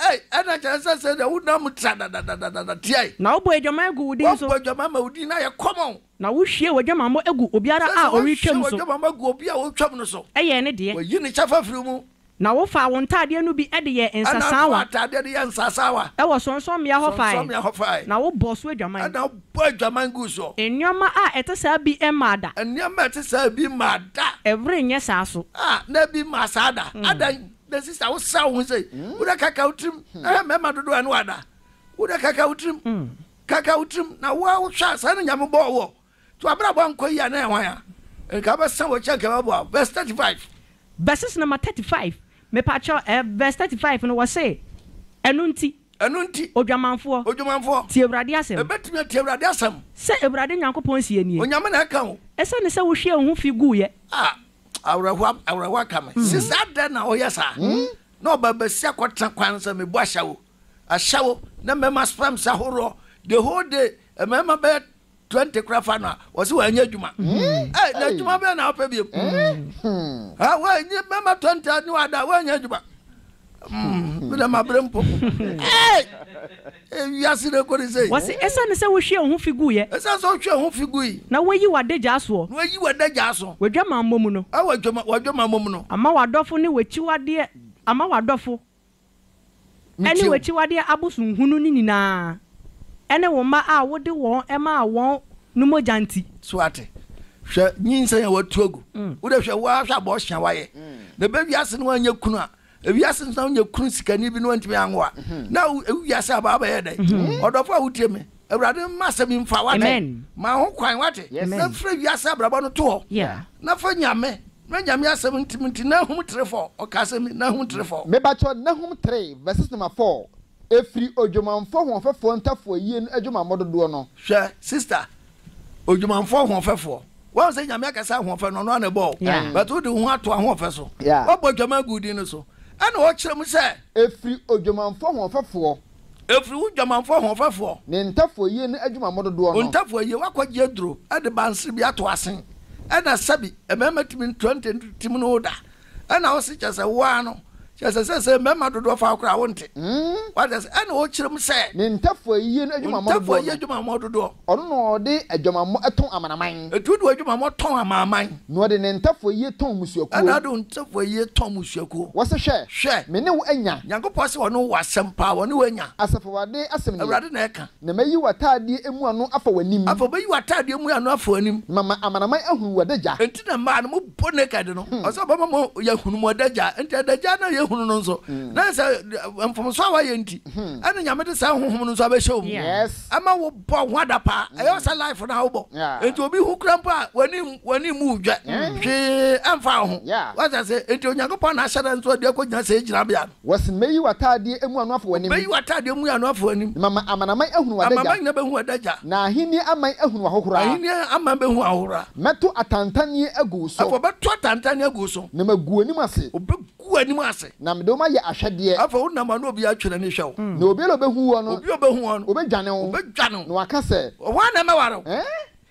Speaker 2: Ei, ɛna kyerɛ sɛ sɛ deɛ wonam tra dadadadada tiae.
Speaker 3: Na wobɔ adwaman gu wo din so.
Speaker 2: Wɔbɔ adwaman ma wo din no ayɛ common.
Speaker 3: Na wohwie w'adwamammɔ gu obiara a ɔretwam so.
Speaker 2: Sɛ sɛ woahwie w'adwamammɔ agu obi a ɔretwam no so.
Speaker 3: Ɛyɛɛ ne deɛ.
Speaker 2: Wayi ne kyɛfa firi mu.
Speaker 3: Na wofaa wo ntaadeɛ no bi de yɛɛ
Speaker 2: Ɛna wofaa
Speaker 3: nsasaawa.
Speaker 2: ataadeɛ de yɛɛ nsasaawa.
Speaker 3: Wɔ sorɔnsorɔmmea hɔ fae.
Speaker 2: Sorɔnsorɔmmea hɔ fae.
Speaker 3: Na wobɔɔ so adwaman.
Speaker 2: Ɛna wobɔɔ adwaman guu soɔ.
Speaker 3: Nneɛma a ɛte saa bi mmaa da.
Speaker 2: Nneɛma a ɛte saa bi mmaa da.
Speaker 3: Ɛrenyɛ saa so.
Speaker 2: A, na ebi mmaa saa da. Adɛn na sista wosra wo ho sei? Wode kaka wo tirim. Na hwɛ mmarima dodoɔ a ɛne wo ada. Wode kaka wo tirim. Kaka wo tirim. Na wo ara wohwɛ a, saa na Nyame bɔɔ woɔ. Nti w'abrabɔ ankɔ yie a na ɛyɛ hwan a? Nka wobɛsan w'akyi anka ɛbɛboa wo. Verse 35.
Speaker 3: Verses number 35, Mepakyɛw ɛ, verse 35 no wɔse, Ɛno nti.
Speaker 2: Ɛno nti.
Speaker 3: Odwamanfoɔ.
Speaker 2: Odwamanfoɔ.
Speaker 3: Tie Awurade asɛm.
Speaker 2: Ɛbɛtumi atie Awurade asɛm.
Speaker 3: Sɛ Awurade Nyankopɔn seɛ nie.
Speaker 2: Onyame na ɛka o.
Speaker 3: Ɛsiane sɛ wohwiee wo ho fi guiɛ.
Speaker 2: Ah, awerɛhoɔ, awerɛhoɔ aka me. Sista adɛn na woyɛ saa? Na ɔba bɛsi akɔtena kwan no sɛ mebu ahyɛwo, ahyɛwo, na mmarima sperms ahoroɔ, the whole day, mmarima bɛyɛ 20 kora fa no a wɔse wɔanyɛ adwuma mm. na adwuma bɛɛ na wopɛ biom mm. wɔanyɛ bɛma 20 ne wada wɔanyɛ adwuma mm, medɛ mabrɛ mpo wiase no ɛkɔne sɛ
Speaker 3: wɔse ɛsiane sɛ wohwie wo ho fi guiɛ
Speaker 2: ɛsiane sɛ wohwie wo ho fi gui
Speaker 3: na woayi w'adagyaa soɔ
Speaker 2: na woayi w'adagyaa so
Speaker 3: w'adwamammɔ mu no
Speaker 2: ɛwɔ w'adwamammɔ mu no
Speaker 3: ama w'adɔfo ne w'akyiwadeɛ ama w'adɔfo ne w'akyiwadeɛ abosonhunu no nyinaa, ne wo mma a wode wɔn maa wɔn no mogya nti.
Speaker 2: So wate? Hwɛ nyinsɛn a watu agu. Wo de hwɛ, wo ara hwɛ abortion a wayɛ. Na ɛbɛ wiase no wanyɛ kunu a, ewiase nso na wonyɛ kunu sikani bi na wantumi anwo a, na wiase aba abɛyɛ dɛn? Ɔdɔfo a wotie me, Awurade mma asɛm yi mfa, wate? Ma ho kwan, wate? Na frɛ wiase abrabɔ no to hɔ, na fa Nyame Na Nyame asɛm nti me nti Nahum 3:4 ɔka asɛm bi Nahum 3:4.
Speaker 4: Mebakyɛw Nahum 3 verses number 4 Ɛfiri odwamamfoɔ hoɔfɛfoɔ ntafoayie no adwamammɔ dodoɔ no.
Speaker 2: Hwɛ sister, odwamamfoɔ hoɔfɛfoɔ, woahu sɛ Nyame aka sɛ ahoɔfɛ no ɔno ara na ɛbɔɔ wo, but wode wo ho ato ahoɔfɛ so, woabɔ adwaman agu wo din no so, ɛna ɔkyerɛ mu sɛ.
Speaker 4: Ɛfiri odwamamfoɔ hoɔfɛfoɔ.
Speaker 2: Ɛfiri wo dwamanfoɔ ahoɔfɛfoɔ.
Speaker 4: Ne ntafoayie ne adwumammɔ dodoɔ no.
Speaker 2: Wo ntafoayie, woakɔgye aduro de bansere bi ato asen, ɛna sɛbi mmarima tumi 20 tim ne wo da, ɛna wo se kyerɛ sɛ wo ara no, kyerɛ sɛ seesei mmarima dodoɔ fa wo koraa wonte. Wate ase? Ɛna ɔkyerɛ mu sɛ.
Speaker 4: Ne ntafoayie ne
Speaker 2: Wo
Speaker 4: adwumammɔ dodoɔ
Speaker 2: ntafoayie
Speaker 4: no.
Speaker 2: adwumammɔ dodoɔ.
Speaker 4: Ɔno na ɔde adwamammɔ tɔn amanaman.
Speaker 2: Enti wode w'adwumammɔ tɔn amanaman.
Speaker 4: Na ɔde ne ntafoayie tɔn mmusuakuo.
Speaker 2: Ɛna ɔde wo ntafoayie tɔn mmusuakuo.
Speaker 4: Wɔse, Hwɛ!
Speaker 2: Hwɛ!
Speaker 4: Me ne wo anya.
Speaker 2: Nyankopɔn se ɔne wo wɔ asɛm paa, ɔne wo anya.
Speaker 4: Asafo Awurade asɛm nie.
Speaker 2: Awurade na ɛka.
Speaker 4: Na mayi w'ataadeɛ mmuano afa w'anim.
Speaker 2: Afei ɔbɛyi w'ataadeɛ mmuano afa w'anim.
Speaker 4: Na mama amanaman ahunu w'adagya.
Speaker 2: Enti na mmaa no, mobɔ naked no. Ɔse ɔbɛma mo yɛahunu mo adagya. Enti adagya no a yɛhunu no nso, na sɛ mfomsoɔ a woayɛ nti, ɛna Nyame de saa honhom no nso abɛhyɛ wo mu. Ɛma wo bɔ ho adapaa. Ɛyɛ wo sɛ life no a wobɔ. Enti obi hu kura mpo a, w'ani w'ani mmu wo dwɛ. Hwee ɛmfa wo ho. Wate ase? Enti Onyankopɔn na ahyɛ da nso ɔde akɔgyina sɛɛ gyinabea no.
Speaker 4: Wɔse, Mɛyi w'ataadeɛ mu ano afa w'anim.
Speaker 2: Mɛyi w'ataadeɛ mu ano afa w'anim.
Speaker 4: Na mama amanaman ahunu w'adagya.
Speaker 2: Amanaman nyinaa bɛhu w'adagya.
Speaker 4: Na ahennie aman ahunu w'ahohora.
Speaker 2: Ahennie aman bɛhu w'ahohora.
Speaker 4: Mɛto atantanneɛ agu wo so.
Speaker 2: Afei ɔbɛto atantanneɛ agu wo so.
Speaker 4: Na magu w'anim ase.
Speaker 2: Ɔbɛgu w'anim ase.
Speaker 4: Na mede wo mayɛ ahwɛdeɛ.
Speaker 2: Afei wonam a na obiara atwa n'ani hwɛ wo.
Speaker 4: Na obiara a ɔbɛhu woɔ no.
Speaker 2: Obiara a ɔbɛhu woɔ no.
Speaker 4: Ɔbɛdwane wo.
Speaker 2: Ɔbɛdwane wo.
Speaker 4: Na waka sɛ.
Speaker 2: Hwan na ɛmɛware wo?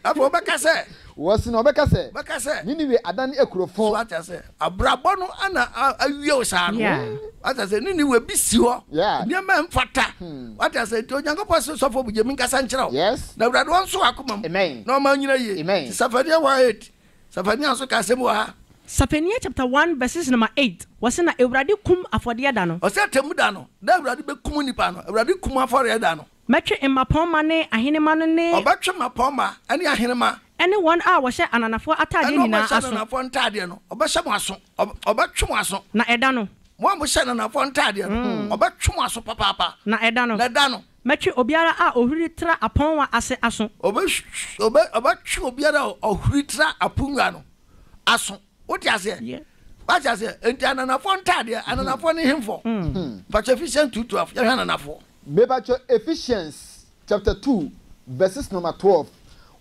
Speaker 2: Afei wɔbɛka sɛ.
Speaker 4: Wɔse na wɔbɛka sɛ.
Speaker 2: Wɔbɛka sɛ.
Speaker 4: Niniwe adane akurofo.
Speaker 2: So wate ase? Abrabɔ no na awie wo saa no. Wate ase? Niniwe bi si hɔ. Nneɛma a ɛmfata. Wate ase? Nti Onyankopɔn se sɔfo Bugye menkasa nkyerɛ wo. Na Awurade ɔnso w'akoma mu. Na ɔma onyina yie. Nti Sefania 1:8. Sefania nso ka asɛm wɔ ha.
Speaker 3: Sefania chapter 1 verses number 8, wɔse na Awurade kum afɔdeɛ da no.
Speaker 2: Ɔse atemmu da no, da Awurade bɛkum nnipa no, Awurade kum afɔreɛ da no.
Speaker 3: Mɛtwe mmapɔmma ne ahenemma no ne.
Speaker 2: Ɔbɛtwe mmapɔmma ne ahenemma.
Speaker 3: Ne wɔn a wɔhyɛ ananafoɔ ataadeɛ
Speaker 2: Ɛne wɔn a
Speaker 3: nyinaa
Speaker 2: wɔhyɛ
Speaker 3: aso.
Speaker 2: ananafoɔ ntaadeɛ no, ɔbɛhyɛ mo aso. Ɔbɛtwe mo aso.
Speaker 3: Na ɛda no.
Speaker 2: Mo a mohyɛ ananafoɔ ntaadeɛ no, ɔbɛtwe mo aso papaapa.
Speaker 3: Na ɛda no.
Speaker 2: Na ɛda no.
Speaker 3: Mɛtwe obiara a ɔhuri tra aponnwa ase aso.
Speaker 2: Ɔbɛtwe obiara a ɔhuri tra aponnwa no aso. Wote aseɛ? Wate aseɛ? Enti ananafoɔ ntaadeɛ, ananafoɔ ne hemfoɔ? Mpakyɛ Ephesians 2:12, yɛhwɛ ananafoɔ.
Speaker 4: Mepakyɛ Ephesians chapter 2 verses number 12,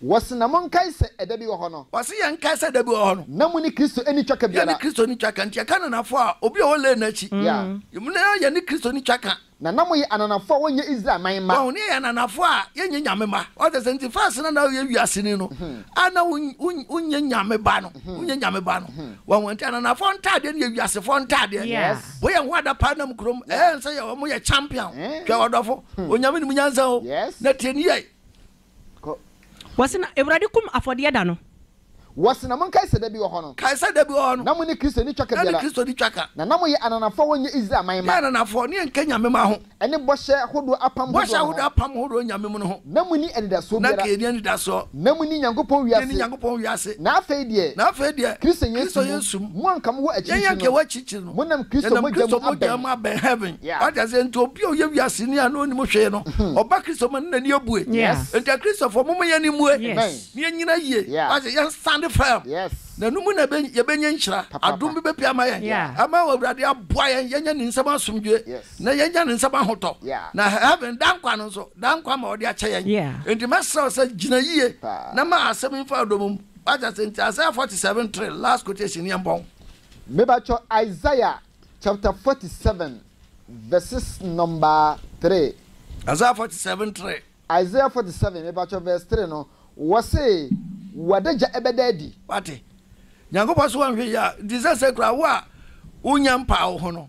Speaker 4: wɔse na monkae sɛ ɛda bi wɔ hɔ no.
Speaker 2: Wɔse yɛnkae sɛ ɛda bi wɔ hɔ no.
Speaker 4: Na mo ne Kristo nni twaka biara.
Speaker 2: Yɛne Kristo nni twaka, nti yɛka ananafoɔ a, obi a ɔwɔ lane no akyi. Na yɛne Kristo nni twaka.
Speaker 4: Na na moyɛ ananafoɔ a wɔnyɛ Israel man mma.
Speaker 2: Wahu, ne yɛyɛ ananafoɔ a yɛnyɛ Nyame mma. Wate aseɛ? Nti first no na woyɛ wiaseni no, a na wonyɛ Nyame ba no, wonyɛ Nyame ba no. Wahu? Nti ananafoɔ ntaadeɛ no yɛ wiasefoɔ ntaadeɛ. Woyɛ ho ada paa nam kurom, ɛyɛ nsɛ yɛ wɔn yɛ champion. Hwɛ ɔdɔfo, Onyame nim nyansa o, na tie ne yie.
Speaker 3: Wɔse na Awurade kum afɔdeɛ da no.
Speaker 4: Wɔse, Na monkae sɛ da bi wɔ hɔ no.
Speaker 2: Kae sɛ da bi wɔ hɔ no.
Speaker 4: Na mo ne Kristo nni twaka
Speaker 2: Na ne
Speaker 4: biara.
Speaker 2: Kristo nni twaka.
Speaker 4: Na na moyɛ ananafoɔ a wɔnyɛ Israel man
Speaker 2: Yɛ
Speaker 4: mma.
Speaker 2: ananafoɔ, ne yɛnka Nyame mma ho.
Speaker 4: Ɛne bɔhyɛ hodoɔ apam
Speaker 2: Bɔhyɛ
Speaker 4: hodoɔ no ho.
Speaker 2: ahodoɔ apam hodoɔ Nyame mu no ho.
Speaker 4: Na monni anidasoɔ
Speaker 2: Na
Speaker 4: biara.
Speaker 2: anka yɛnni anidasoɔ.
Speaker 4: Na monni Nyankopɔn
Speaker 2: Ne yɛnni
Speaker 4: wiase.
Speaker 2: Nyankopɔn wiase.
Speaker 4: Na afei deɛ.
Speaker 2: Na afei deɛ.
Speaker 4: Kristo Yesu
Speaker 2: Kristo
Speaker 4: mu,
Speaker 2: Yesu mu.
Speaker 4: mo a anka mowɔ
Speaker 2: Yɛn
Speaker 4: akyirikyiri
Speaker 2: anka
Speaker 4: no.
Speaker 2: yɛwɔ akyirikyiri no.
Speaker 4: Monam Kristo
Speaker 2: Yɛnam
Speaker 4: mogya
Speaker 2: Kristo
Speaker 4: mu
Speaker 2: mogya
Speaker 4: abɛn.
Speaker 2: mu abɛn heaven.
Speaker 4: Yeah.
Speaker 2: Wate aseɛ? Nti obi a ɔyɛ wiaseni a na ɔnnim hwee no, ɔba Kristo mu a, na n'ani abue.
Speaker 3: Yes.
Speaker 2: Nti Akristofoɔ, momma yɛn ani mmue.
Speaker 3: Yes.
Speaker 4: Amen.
Speaker 2: Na yɛnnyina yie.
Speaker 4: Yeah.
Speaker 2: Wate, yɛn stand firm.
Speaker 4: Yes.
Speaker 2: Na ɛno mu na yɛbɛ, yɛbɛnya nhyira.
Speaker 4: Papaapa.
Speaker 2: Adom bi bɛpue ama yɛn.
Speaker 3: Yeah.
Speaker 2: Ama Awurade aboa yɛn, yɛanya Ne nsam asomdwoeɛ.
Speaker 4: Yes.
Speaker 2: Na yɛanya Ne nsam ahotɔ.
Speaker 4: Yeah.
Speaker 2: Na heaven, daa nkwa no nso, daa nkwa ma ɔde akyɛ yɛn.
Speaker 3: Yeah.
Speaker 2: Enti mɛsrɛ wo sɛ gyina yie
Speaker 4: Paa.
Speaker 2: na ma asɛm yi mfa ɔdɔ mu. Wate ase? Nti Isaiah 47 3, last quotation, yɛmpɔn.
Speaker 4: Mebatwɔ Isaiah chapter 47 verses number 3.
Speaker 2: Isaiah 47 3.
Speaker 4: Isaiah 47 mepakyɛw verse 3 no wɔse w'adagya ɛbɛda adi.
Speaker 2: Wate? Nyankopɔn so wanhwɛ yie a, nti sɛ sɛ koraa wo a wonya mpaa wo ho no,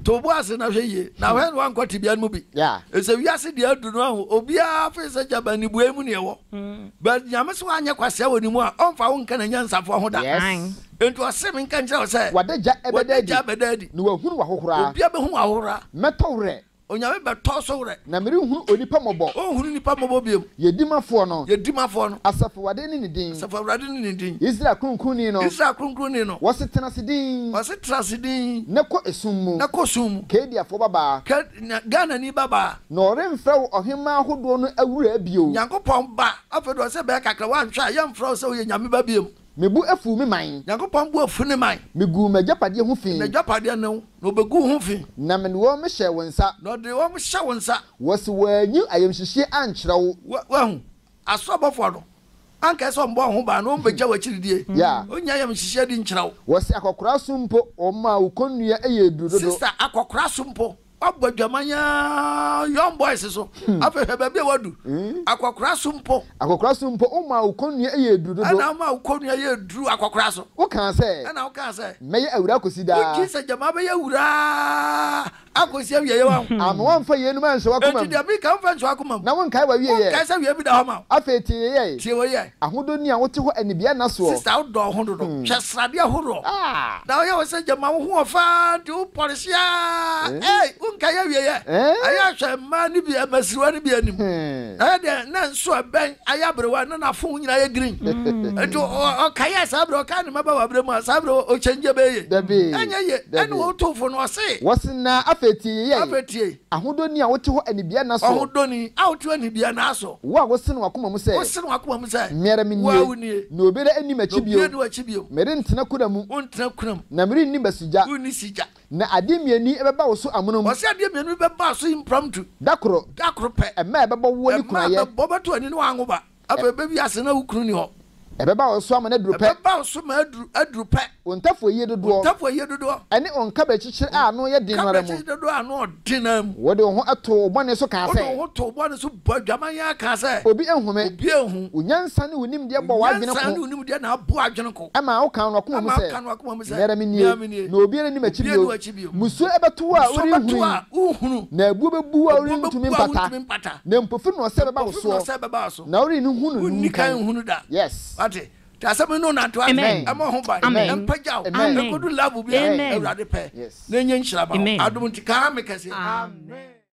Speaker 2: to wo bo ase na hwɛ yie, na hwɛ na wankɔ tebea no mu bi.
Speaker 4: Yeah.
Speaker 2: Ɛsɛ wiase deɛ adu no ahu, obiara fee sɛ gyaba anibuei mu ne ɛwɔ. But Nyame so anyɛ kwasea wɔ ne mu a, ɔmfa wo nka n'anyansafoɔ ho da.
Speaker 4: Yes.
Speaker 2: Enti ɔse menka nkyerɛ wo sɛ,
Speaker 4: W'adagya ɛbɛda adi.
Speaker 2: W'adagya bɛda adi.
Speaker 4: Na wɔahunu w'ahohora.
Speaker 2: Obiara bɛhu w'ahohora.
Speaker 4: Mɛtɔ werɛ.
Speaker 2: Onyame bɛtɔ so werɛ.
Speaker 4: Na merenhunu onipa mmɔbɔ.
Speaker 2: Ɔnhunu nnipa mmɔbɔ bio.
Speaker 4: Yɛn dimafoɔ no.
Speaker 2: Yɛn dimafoɔ no.
Speaker 4: Asafo Awurade ne ne din.
Speaker 2: Asafo Awurade ne ne din.
Speaker 4: Israel Kronkronni no.
Speaker 2: Israel Kronkronni no.
Speaker 4: Wɔse tena ase dinn.
Speaker 2: Wɔse tena ase dinn.
Speaker 4: Na kɔ esum mu.
Speaker 2: Na kɔ sum mu.
Speaker 4: Kaldeafoɔ babaa.
Speaker 2: Ka, na, Ghanani babaa.
Speaker 4: Na wɔremfrɛ wo ɔhemmaa ahodoɔ no awuraa bio.
Speaker 2: Nyankopɔn ba. Afei de ɔse bɛyɛ kakra woanhwɛ a yɛmfrɛ wo sɛ woyɛ Nyame ba bio.
Speaker 4: Me bo afuw me man.
Speaker 2: Nyankopɔn bo afu ne man.
Speaker 4: Miguu m'agyapadeɛ ho fi.
Speaker 2: N'agyapadeɛ ne wo, na ɔbɛgu wo ho fi.
Speaker 4: Na mede wɔn mehyɛɛ wo nsa.
Speaker 2: Na ɔde wɔn hyɛ wo nsa.
Speaker 4: Wɔse wɔanyi ayamhyehyeɛ ankyerɛ wo.
Speaker 2: Woahu, asoro abɔfoɔ no, anka ɛsɛ sɛ wɔbɔ wo ho ban na wɔbɛgya w'akyiridie.
Speaker 4: Yeah.
Speaker 2: Wɔnnya ayamhyehyeɛ adi nkyerɛ wo.
Speaker 4: Wɔse akɔkoraa so mpo, wɔmaa wo kɔnnua yɛɛ duru dodo.
Speaker 2: Sister, akɔkoraa so mpo, Wabɔ adwaman aa young boys so. Afei hwɛ baabi a wadu. Akɔkora so mpo.
Speaker 4: Akɔkora so mpo, womaa wo kɔnnua yɛɛ duru dodo.
Speaker 2: Ɛna womaa wo kɔnnua yɛɛ duru akɔkora so.
Speaker 4: Wokaa sɛ.
Speaker 2: Ɛna wokaa sɛ.
Speaker 4: Mɛyɛ awuraa akɔsi daa.
Speaker 2: Wogye sɛ gyama bɛyɛ awuraa akɔsi awieeɛ wahu.
Speaker 4: Amma woamfa yeinom anhyɛ w'akoma mu.
Speaker 2: Enti deɛ meka womfa nhyɛ w'akoma mu.
Speaker 4: Na wonkae w'awieeɛ.
Speaker 2: Wonkae sɛ awieeɛ bi da hɔ ma wo.
Speaker 4: Afei tie yei ɛ.
Speaker 2: Tie wei ɛ.
Speaker 4: Ahodɔni a wote hɔ anibianna soɔ.
Speaker 2: Sister wodɔ wo ho dodo. Hwɛ sradeɛ ahoroɔ. Na woyɛ wo sɛ gyama wo ho ɔfa nti wo pɔlehye aa. Ei wonkae awieɛ. Ɛyɛ a hwɛ mmaa no bi mmasiriwa no bi anim. Na yɛ deɛ na nso ɛbɛn ayɛ aberewa na n'afo nyinaa yɛ green. Nti ɔkae a saa berɛ ɔkae ne mmabaawa berɛ mu a saa berɛ ɔkyɛngye bɛyɛ ye.
Speaker 4: Dabi.
Speaker 2: Ɛnyɛ ye. Ɛne wo tofo no ɔse.
Speaker 4: Wɔse na afei tie yei ɛ.
Speaker 2: Afei tie.
Speaker 4: Ahodɔni a wote hɔ anibianna soɔ.
Speaker 2: Ɔhodɔni a wote hɔ anibianna soɔ.
Speaker 4: Wo a wose no w'akoma mu sɛ.
Speaker 2: Wose no w'akoma mu sɛ.
Speaker 4: Me ara me
Speaker 2: Wo ara wo
Speaker 4: nie,
Speaker 2: nie.
Speaker 4: na obiara nni m'akyi
Speaker 2: Na
Speaker 4: bio.
Speaker 2: obiara nni w'akyi bio.
Speaker 4: Merentena kuna mu.
Speaker 2: Worentena kuna mu.
Speaker 4: Na merenni mmasigya.
Speaker 2: Worenni sigya.
Speaker 4: Na adeɛ mmienu yi bɛba wo so amonom.
Speaker 2: Ɔse adeɛ mmienu yi bɛba wo so impromptu.
Speaker 4: Da koro.
Speaker 2: Da koro pɛ.
Speaker 4: Ɛmma a ɛbɛbɔ woɔ ne
Speaker 2: Ɛmma a
Speaker 4: kunayɛ.
Speaker 2: ɛbɛbɔ bɛto w'ani ne w'anwo ba. Afei ɛbɛ wiase na wo kunu nni hɔ.
Speaker 4: Ɛbɛba wo so ama no aduru pɛ.
Speaker 2: Ɛbɛba wo so ma aduru, aduru pɛ.
Speaker 4: Wo ntafoayie dodoɔ.
Speaker 2: Wo ntafoayie dodoɔ.
Speaker 4: Ɛne wo nkaberɛkyekyere a ano yɛ den no ara mu.
Speaker 2: Nkaberɛkyekyere dodoɔ a ano ɔden no ara mu.
Speaker 4: Wode wo ho too wo bɔne so kaa sɛ.
Speaker 2: Wode wo ho too wo bɔne so bɔɔ adwaman ara kaa sɛ.
Speaker 4: Obi anhu me.
Speaker 2: Obi anhu.
Speaker 4: Wo nyansa ne wo nimdeɛ bɔɔ w'adwene ko.
Speaker 2: Wo nyansa ne wo nimdeɛ na abɔ w'adwene ko.
Speaker 4: Ɛmaa wokaa no w'akoma mu
Speaker 2: Ɛmaa
Speaker 4: sɛ.
Speaker 2: wokaa no w'akoma mu sɛ.
Speaker 4: Me ara me
Speaker 2: Me ara me
Speaker 4: nie,
Speaker 2: nie.
Speaker 4: na obiara nni m'akyi
Speaker 2: Obiara nni
Speaker 4: bio.
Speaker 2: w'akyi bio.
Speaker 4: Mmusuo bɛto wo a
Speaker 2: Mmusuo bɛto wo
Speaker 4: worehunu
Speaker 2: a
Speaker 4: yi.
Speaker 2: worenhunu.
Speaker 4: Na abuo bɛbu wo a
Speaker 2: Abuo
Speaker 4: worentumi
Speaker 2: bɛbu wo a
Speaker 4: mpata.
Speaker 2: worentumi mpata.
Speaker 4: Na mpofirim na ɔsɛe bɛba wo
Speaker 2: Mpofirim na
Speaker 4: soɔ.
Speaker 2: ɔsɛe bɛba wo so.
Speaker 4: Na worenhu no
Speaker 2: Wonni
Speaker 4: nnu
Speaker 2: kan
Speaker 4: kan.
Speaker 2: nhunu da.
Speaker 4: Yes.
Speaker 2: Wate? Nti asɛm yi ne wo nante wate?
Speaker 3: Amen.
Speaker 2: Ɛmmɔ wo ho ban.
Speaker 3: Amen.
Speaker 2: Ɛmpagya wo.
Speaker 4: Amen.
Speaker 2: Ɛnkɔdu level bi a
Speaker 3: Amen.
Speaker 2: Awurade pɛ.
Speaker 4: Yes.
Speaker 2: Na ɛnyɛ nhyira ma wo.
Speaker 3: Amen.
Speaker 2: Adom nti, kaa me kɛseɛ.
Speaker 3: Amen.